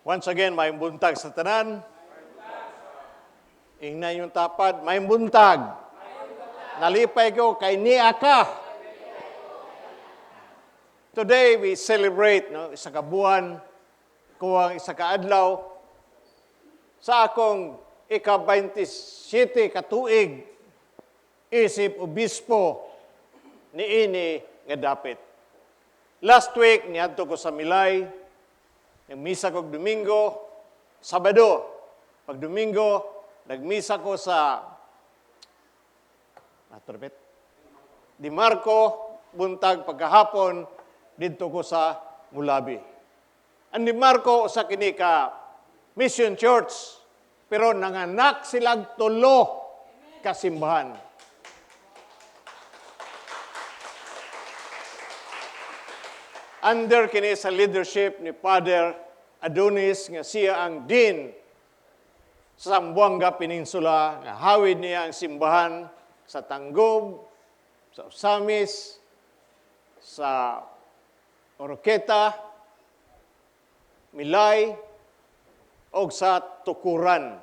Once again, maayong buntag sa tanan. Ingna inyong tapad, maayong buntag. Nalipay ko kay nia ka. Today we celebrate, no, isa ka buwan, kuwang isa ka adlaw sa akong ika-27 ka tuig isip obispo niini nga dapit. Last week niadto ko sa Milay, nagmisa kog Domingo, Sabado. Pag Domingo, nagmisa ko sa Atrapet. Di Marco, buntag pagkahapon, didto ko sa Mulabi. Ang Di Marco, usa kini ka mission church, pero nanganak silag tulo kasimbahan. Under kini sa leadership ni Father Adonis nga siya ang dean sa Zamboanga Peninsula, nga hawid niya ang simbahan sa Tanggob, sa Ozamiz, sa Oroquieta, Milay, og sa Tukuran.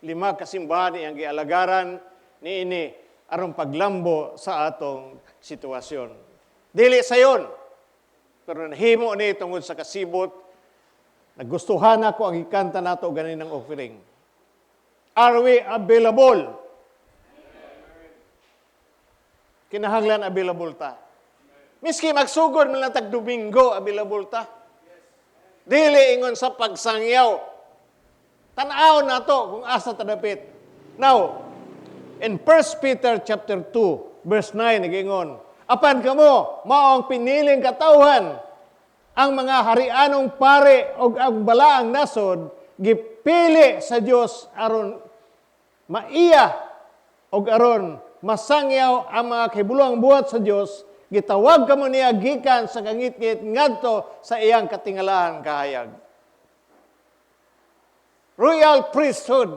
Lima ka simbahan iyang gialagaran niini aron paglambo sa atong sitwasyon. Dili sayon, pero nahimo ni tungod sa kasibot. Nagustuhan ako ang ikanta nato ganinang offering. Are we available? Kinahanglan available ta. Miski magsugod man lang tag Domingo, available ta. Dili ingon sa pagsangyaw. Tan-aw na to kung asa ta dapit. Now, in 1 Peter chapter 2, verse 9, nagingon, "Apan kamo, mao ang piniling katawhan, ang mga harianong pare og ang balaang nasod, gipili sa Dios aron maiya og aron masangyaw ang mga kahibuluang buhat sa Dios, gitawag kamo niya gikan sa kangitngit ngadto sa iyang katingalahan kahayag." Royal priesthood,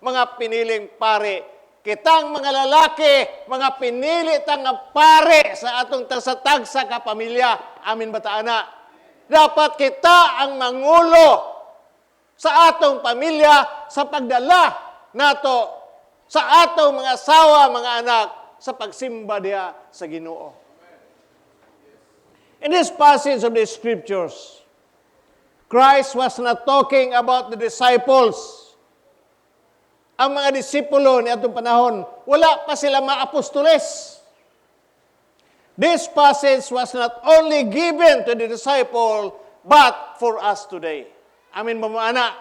mga piniling pare. Kitang mga lalaki, mga pinili tang nga pare sa atong tagsa-tagsa ka pamilya. Amin ba ta ana? Dapat kita ang mangulo sa atong pamilya sa pagdala nato sa atong mga asawa, mga anak, sa pagsimba diha sa Ginoo. In this passage of the scriptures, Christ was not talking about the disciples. Ang mga disipulo ni atong panahon, wala pa sila maapostoles. This passage was not only given to the disciple, but for us today. Amin ba mo, ana?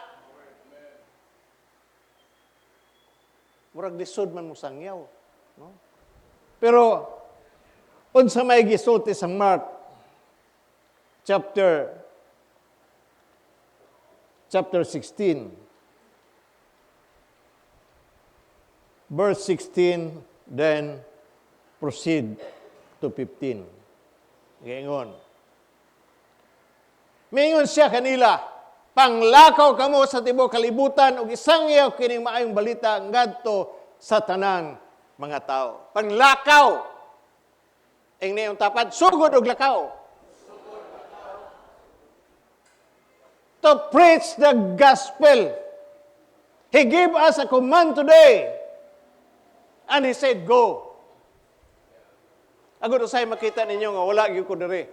Murag lisod man mo sangyaw. No? Pero, unsa may gisulti sa Mark chapter 16, verse 16, then proceed to 15. Gaingon. Mingon siya kanila, "Panglakaw kamo sa tibuok kalibutan ug isangyaw kining maayong balita ngadto sa tanang mga tao." Panglakaw. Ing niyong tapad, sugod og lakaw. To preach the gospel. He gave us a command today. And he said, "Go." Agud usay makita ninyo nga wala gyud ko diri.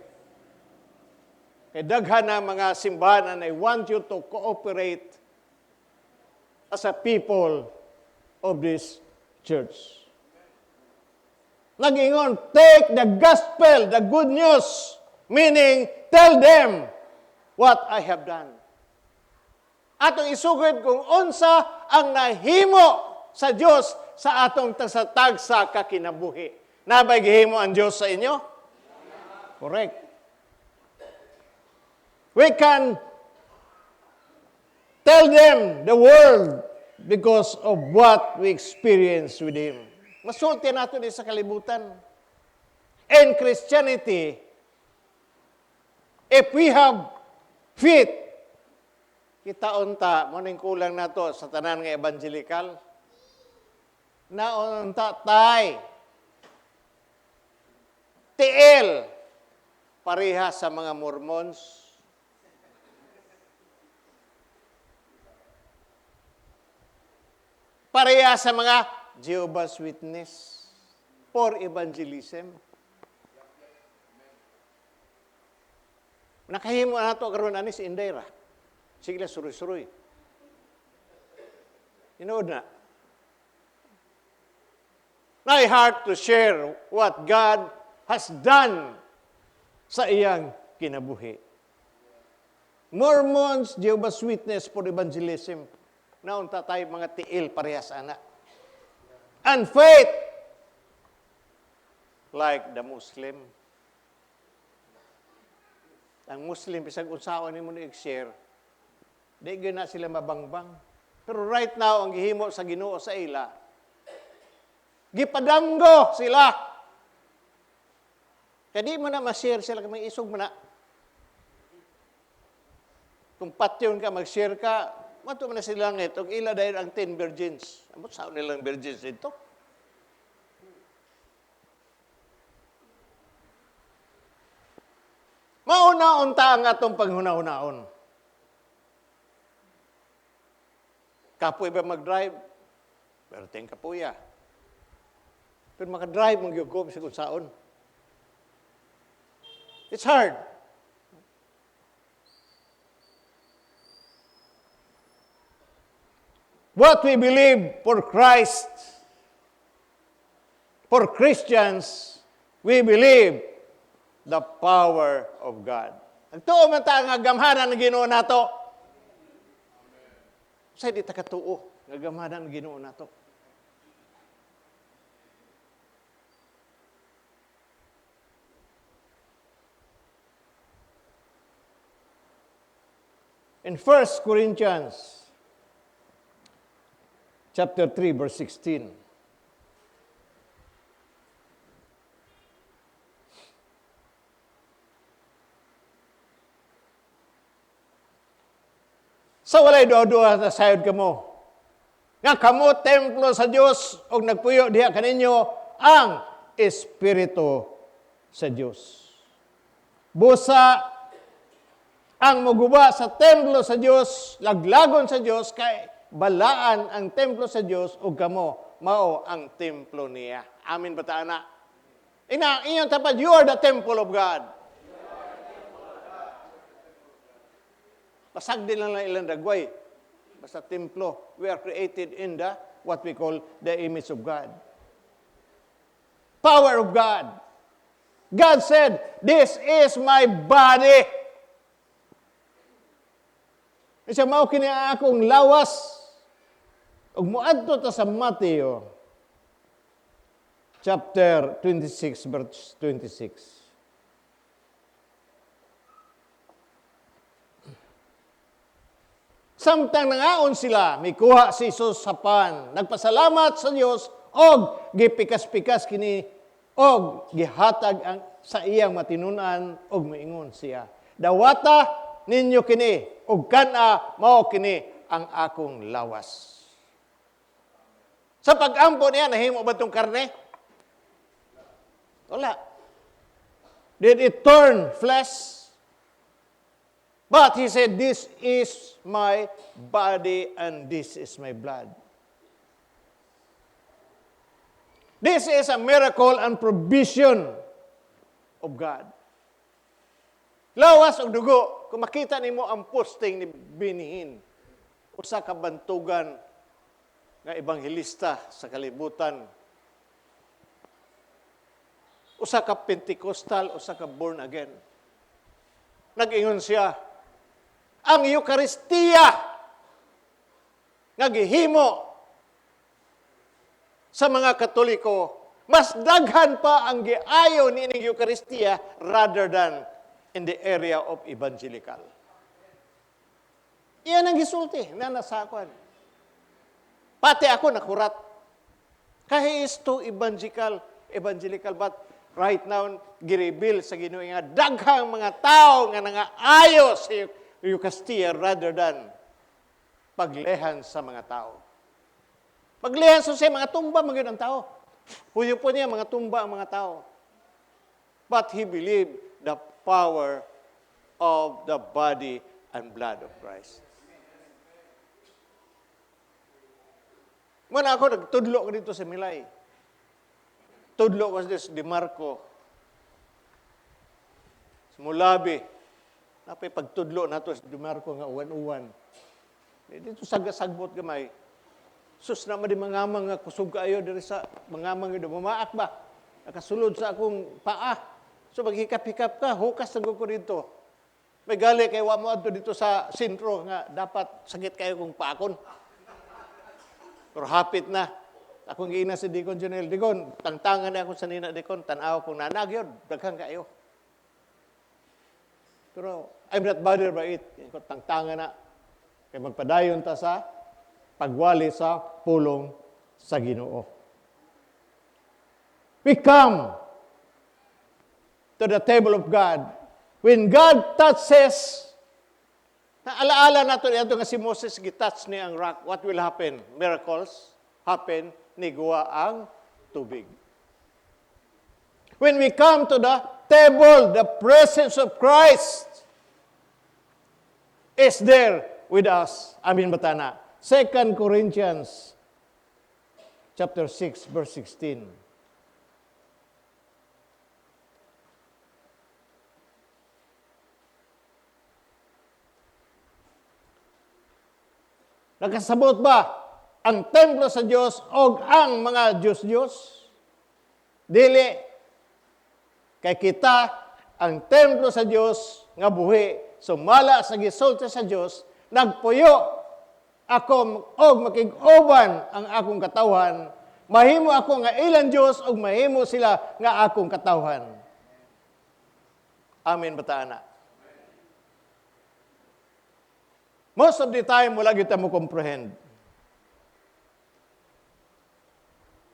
Kay daghan na mga simbahan and I want you to cooperate as a people of this church. Nag-ingon, "Take the gospel, the good news," meaning tell them what I have done. Atong isugod kung unsa ang nahimo sa Dios sa atong tagsa-tagsa ka kinabuhi. Nabay gihimo ang Dios sa inyo? Correct. We can tell them the world because of what we experience with Him. Masulti nato ni sa kalibutan. In Christianity, if we have faith, kita unta, mo ning kulang nato sa tanan nga evangelical, naunta tay, tiil, pareha sa mga Mormons. Pareha sa mga Jehovah's Witness for evangelism. Nakahimo na to karon ani si Inday ra. Sige lang, suroy-suroy. Tinuod na. My heart to share what God has done sa iyang kinabuhi. Mormons, Jehovah's Witness for evangelism. Naunta tayo mga tiil parehas ana. And faith like the Muslim. Ang Muslim, bisag unsaon nimo ni i-share, di gyud na sila mabangbang. Pero right now, ang gihimo sa Ginoo sa ila, gipadamgo sila. Kaya di mo na ma-share sila, kay may isog mo na. Kung patyon ka, mag-share ka, mato man na sila langit, og ila dahil ang 10 virgins. Amot saan nilang virgins dito? Mauna-unta ang atong panghuna-hunaon. Kapoy ba mag-drive? Pero ting kapuya. Pero makadrive mong gyud sa kung saon. It's hard. What we believe for Christ, for Christians, we believe the power of God. Nagtuo man ta nga gamhanan ng Ginoo nato. Sa di ta katuo nga gamhanan ng Ginoo nato. In 1 Corinthians chapter 3 verse 16. Sa walay duha-duha na sayod kamo, nga kamo templo sa Dios og nagpuyo diha kaninyo ang Espiritu sa Dios. Busa ang muguba sa templo sa Dios, laglagon sa Dios, kay balaan ang templo sa Dios ug kamo mao ang templo niya. Amin ba ta ana? Ina, inyong tapad, you are the temple of God. Basag din lang ilang dagway. Basta templo. We are created in the, what we call, the image of God. Power of God. God said, "This is my body." Isa mao kini ang akong lawas. Ug moadto ta sa Mateo chapter 26 verse 26. Samtang nangaon sila, mikuha si Jesus sa pan. Nagpasalamat sa Dios og gipikas-pikas kini og gihatag ang sa iyang matinunan og miingon siya, "Dawata ninyo kini og kan-a, mao kini ang akong lawas." Sa pag-ampo niya, nahimo ba itong karne? Wala. Did it turn flesh? But he said, "This is my body and this is my blood." This is a miracle and provision of God. Lawas og dugo, kung makita nimo ang posting ni Benny Hinn, usa ka bantugan nga ebanghelista sa kalibutan, usa ka Pentecostal, usa ka born again. Nag-ingon siya, ang Eucharistia nga gihimo sa mga Katoliko, mas daghan pa ang giayo niining Eucharistia rather than in the area of evangelical. Iyan ang gisulti na nasa akuan. Pati ako nakurat. Kahit is too evangelical, but right now, gireveal sa Ginoo nga daghang mga tao nga nangaayo sa Eucharistia rather than paglehan sa mga tao. Paglihan sa siya, mga tumba man gyud ang tao. Huyo po niya, mga tumba ang mga tao. But he believed the power of the body and blood of Christ. Muna ako, nagtudlo ko dito sa Milay. Tudlo ko dito sa Dimarco. Sa Mulabi. Napay pagtudlo nato sa Dimarco nga uwan-uwan. Dito sagbot gamay. Sus na di mga mga kusog kayo diri sa mga mga mamaak ba? Nakasulod sa akong paa. So maghikap-hikap ka, hukas na ko dito. May gali kay wa mo adto dito sa sentro nga dapat sakit kayo kung paakon. Pero hapit na. Akong giina si Deacon Jonel. Deacon, tangtangan na ako sa nina, Deacon. Tanaw kong nanag yun. Daghang kayo. Pero I'm not bothered by it. Tangtangan na. Kay magpadayon ta sa pagwali sa pulong sa Ginoo. We come to the table of God. When God touches, naalaala nato ito nga si Moses gitouch niya ang rock, what will happen? Miracles happen, niguwa ang tubig. When we come to the table, the presence of Christ is there with us. Amin batana. 2 Corinthians chapter 6 verse 16. Nakasabot ba ang templo sa Dios o ang mga Diyos-Diyos? Dili. Kay kita ang templo sa Dios nga buhi, sumala sa gisulti sa Dios, nagpuyo ako og makig-uban ang akong katawhan, mahimo ako nga ilang Dios og mahimo sila nga akong katawhan. Amen bataana. Most of the time, wala kita mo comprehend.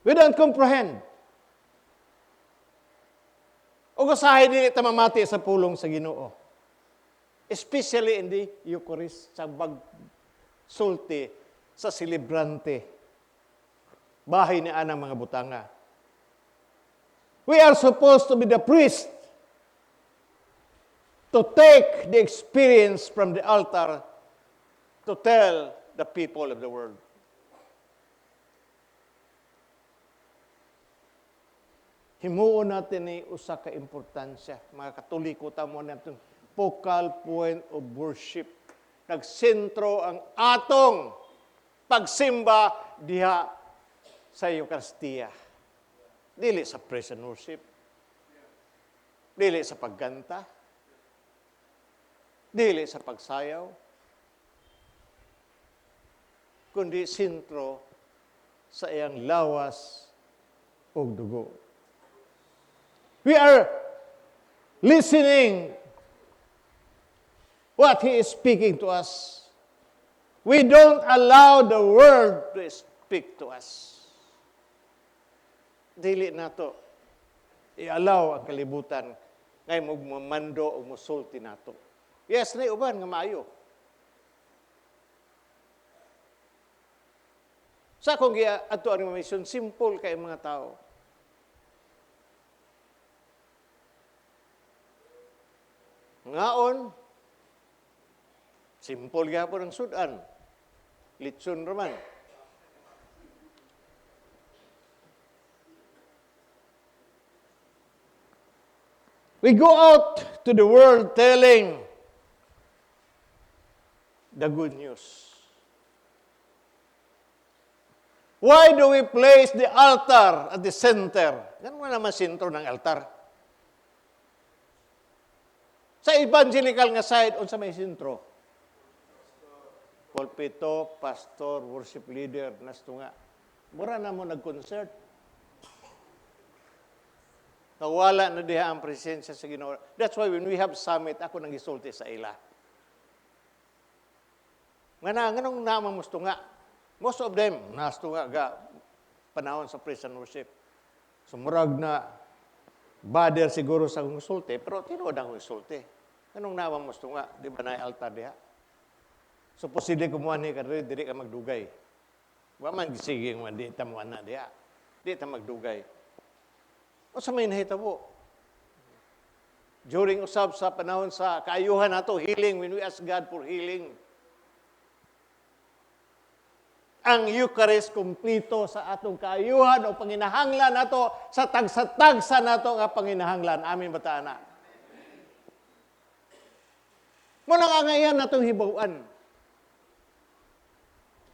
We don't comprehend. O usahay dili ta mamati sa pulong sa Ginoo. Especially in the Eucharist, sa bagsulti sa selebrante. Bahay ni anang mga butanga. We are supposed to be the priest to take the experience from the altar to tell the people of the world. Himuon natin ni usa ka importansya. Mga Katoliko, tamo natin focal point of worship. Nagsentro ang atong pagsimba diha sa Eucharistia. Dili sa praise and worship. Dili sa pagkanta. Dili sa pagsayaw. Kundi sentro sa iyang lawas ug dugo. We are listening what He is speaking to us. We don't allow the world to speak to us. Dili nato i-allow ang kalibutan ngay magmamando o musulti nato. Yes, na uban nga maayo. Sa akong giya adto ang mission, simple kay mga tao. Ngaon, simple gyapon ang sudan. Litson raman. We go out to the world telling the good news. Why do we place the altar at the center? Ganun naman sentro ng altar. Sa evangelical nga side, unsa may sentro? Pulpito, pastor, worship leader, nasto nga. Mura na mo nag-concert. Nawala na diha ang presensya sa Ginoo. That's why when we have summit, ako nang gisulti sa ila. Nga na, nganong naman musto nga? Most of them, nasto nga ga, panahon sa praise and worship. So murag na, bother siguro sa akong sulti, pero tinuod ang sulti. Anong naman musto nga? Di ba na altar diha? So posible kumuha ni ka diri, diri ka magdugay. Wa man sige nga di ta mo ana diha. Di ta magdugay. O sa may nahitabo? During usab sa panahon sa kaayuhan nato, healing, when we ask God for healing. Ang Eucharist kumplito sa atong kaayuhan o panginahanglan nato sa tagsa-tagsa nato nga panginahanglan. Amin ba ta ana? Mao nang angayan natong hibaw-an.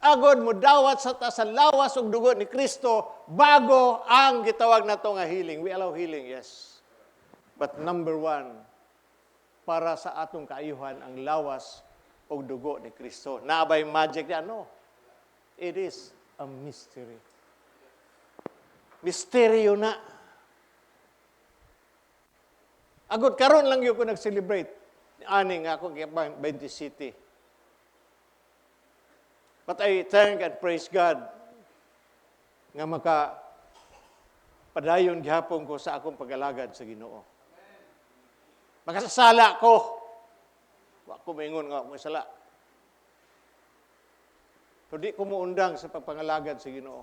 Agod mo dawat sa ta sa lawas ug dugo ni Kristo bago ang gitawag nato nga healing. We allow healing, yes. But number one, para sa atong kaayuhan ang lawas ug dugo ni Kristo. Naa bay magic diyan? No. It is a mystery. Misteryo na. Agod karon lang gyud ko nag-celebrate ani nga ako 20 City. But I thank and praise God nga maka padayon gihapon ko sa akong pag-alagad sa Ginoo. Makasasala ko. Wa ko maingon nga ako sala. Pero di ko muundang sa pagpangalagad sa Ginoo.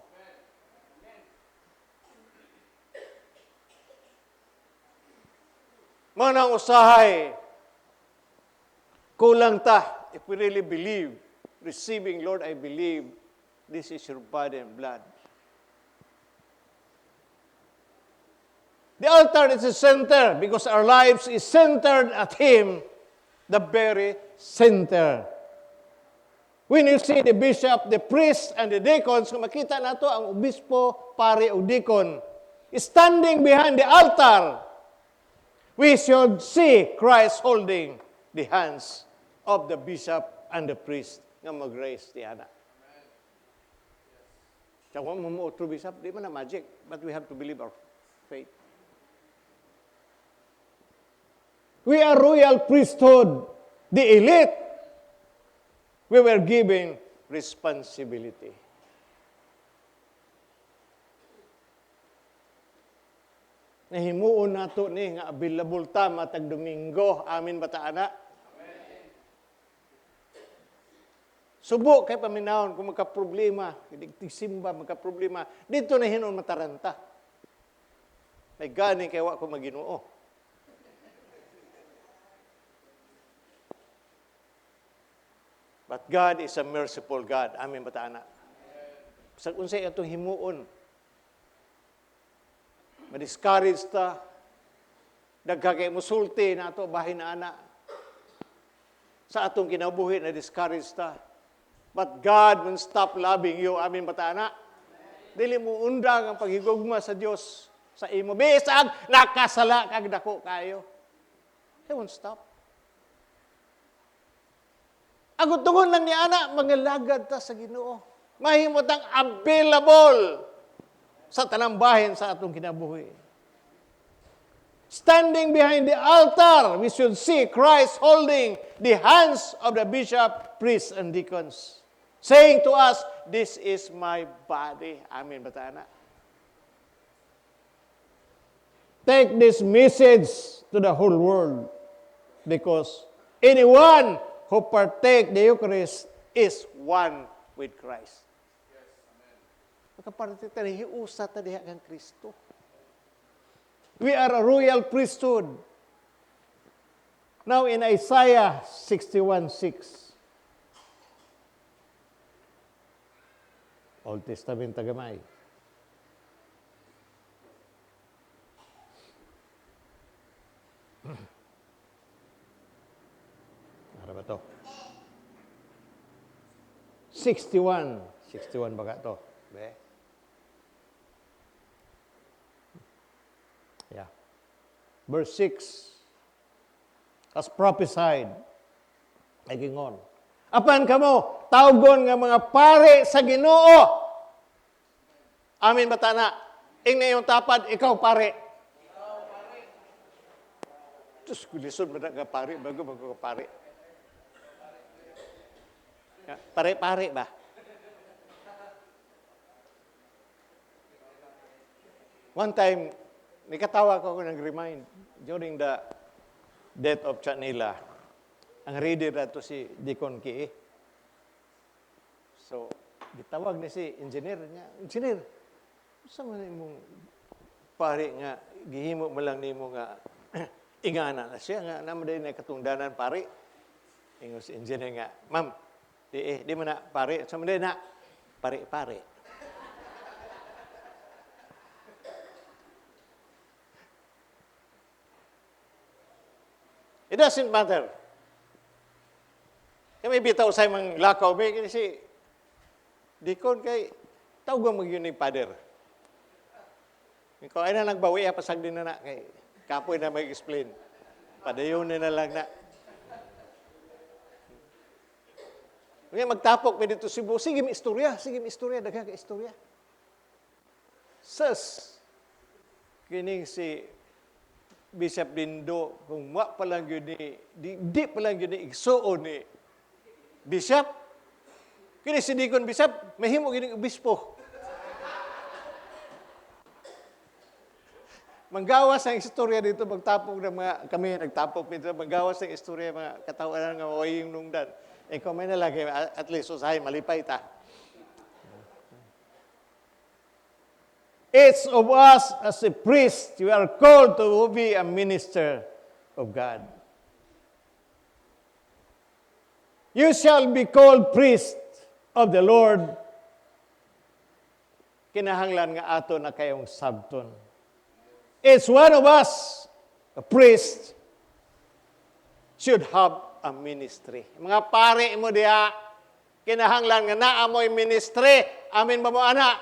Mao nang usahay, kulang ta if we really believe, receiving, "Lord, I believe this is your body and blood." The altar is the center because our lives is centered at Him, the very center. When you see the bishop, the priest, and the deacons, kung makita nato ang obispo, pare, o deacon, standing behind the altar, we should see Christ holding the hands of the bishop and the priest nga mag-raise the ana. Kaya kung mo true bishop, di man na magic, but we have to believe our faith. We are royal priesthood, the elite. We were given responsibility. Nahimuon nato ni nga available ta matag Domingo. Amin ba ta ana? Subo kay paminawon kung magka-problema, simba magka-problema, dito na hinuon mataranta. May gani kay wa ko Maginoo. But God is a merciful God. Amin ba ta ana? Sa unsay atong himuon, ma-discourage ta, dagha kay musulti na ato bahin na ana. Sa atong kinabuhi na discourage ta. But God will stop loving you. Amin ba ta ana? Dili mo undang ang paghigugma sa Dios sa imo. Bisag nakasala kag dako kayo. He won't stop. Agud tungod lang ni ana, mangalagad ta sa Ginoo. Mahimo tang available sa tanang bahin sa atong kinabuhi. Standing behind the altar, we should see Christ holding the hands of the bishop, priests, and deacons, saying to us, "This is my body." Amen ba ta ana? Take this message to the whole world because anyone who partake the Eucharist is one with Christ. Makapartake ta, hiusa ta diha kang Kristo. We are a royal priesthood. Now in Isaiah 61:6. Old Testament tagamay. Ara ba to? 61. 61 ba ka to? Be? Yeah. Verse 6. As prophesied, ay gingon, "Apan kamo, tawgon nga mga pare sa Ginoo." Amin ba ta na? Ingna imong tapad, "Ikaw pare." Diyos ko, lisod man nga pare, bago bago ka pare. Pare-pare ba? One time, nikatawa ko ako nag-remind during the death of Chanila. Ang reader na to si Deacon Ki. So, gitawag ni si engineer niya. "Engineer, sa man imong pare nga gihimo mo lang nimo nga ingana na siya nga naman din na katungdanan pare?" Ingon si engineer nga, "Ma'am, di man na pare, sa man na." Pare-pare. It doesn't matter. Kami bitaw sa mga lakaw, may kasi deacon kay tawag mo yun ni father. Ikaw ay na nagbawi, pasag din na na. Kay kapoy na mag-explain. Padayon na lang na. Kaya magtapok mi dito Cebu, sige mi istorya, sige mi istorya, daghan ka istorya. Sus, kining si Bishop Dindo, kung wa pa lang yun ni, di pa lang yun ni igsuon ni Bishop, kini si Deacon Bishop, mahimo gining obispo. Manggawas ang istorya dito, magtapok ng mga, kami nagtapok dito, manggawas ang istorya, mga katawan nga wayong nungdan. Ikaw may nalagay, at least usahay, malipay ta. Each of us as a priest, we are called to be a minister of God. You shall be called priest of the Lord. Kinahanglan nga ato na kayong sabton. Each one of us, a priest, should have a ministry. Mga pare mo diha, kinahanglan nga naa mo'y ministry. Amen ba mo, ana?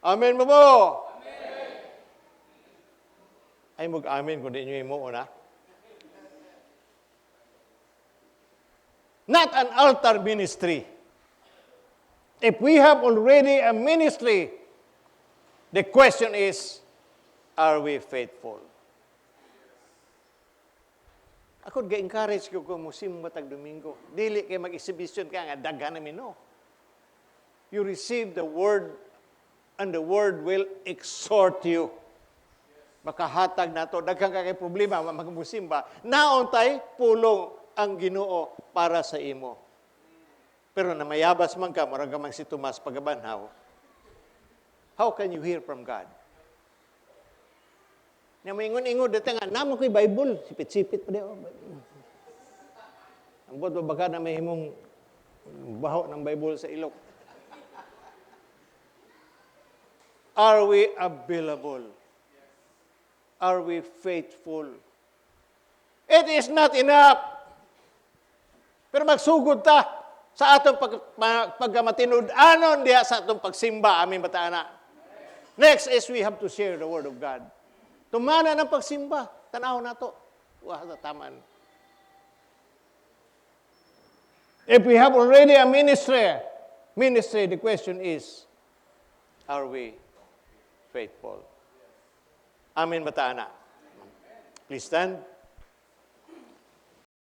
Amen ba mo? Amen. Ay, mag-amen kung di nyo imo, una. Not an altar ministry. If we have already a ministry, the question is, are we faithful? Ako ga-encourage ko kung musimba tag Domingo. Dili kay mag-exhibition ka nga daghan namin, no. You receive the word and the word will exhort you. Makahatag nato daghan ka kay problema magmusimba. Naontay pulong ang Ginoo para sa imo. Pero namayabas man ka, murag ka man si Tomas pagabanhaw. How can you hear from God? Nya maingon-ingon dito nga, namo ko'y Bible. Sipit-sipit pa di. Ang buot baka na may himong baho ng Bible sa ilok. Are we available? Are we faithful? It is not enough. Pero magsugod ta sa atong pagkamatinud-anon diha sa atong pagsimba. Amin ba ta, ana? Next is we have to share the word of God. Tumana ng pagsimba. Tanaw na to. Wah, taman. If we have already a ministry, the question is, are we faithful? Amen ba ta, ana? Please stand.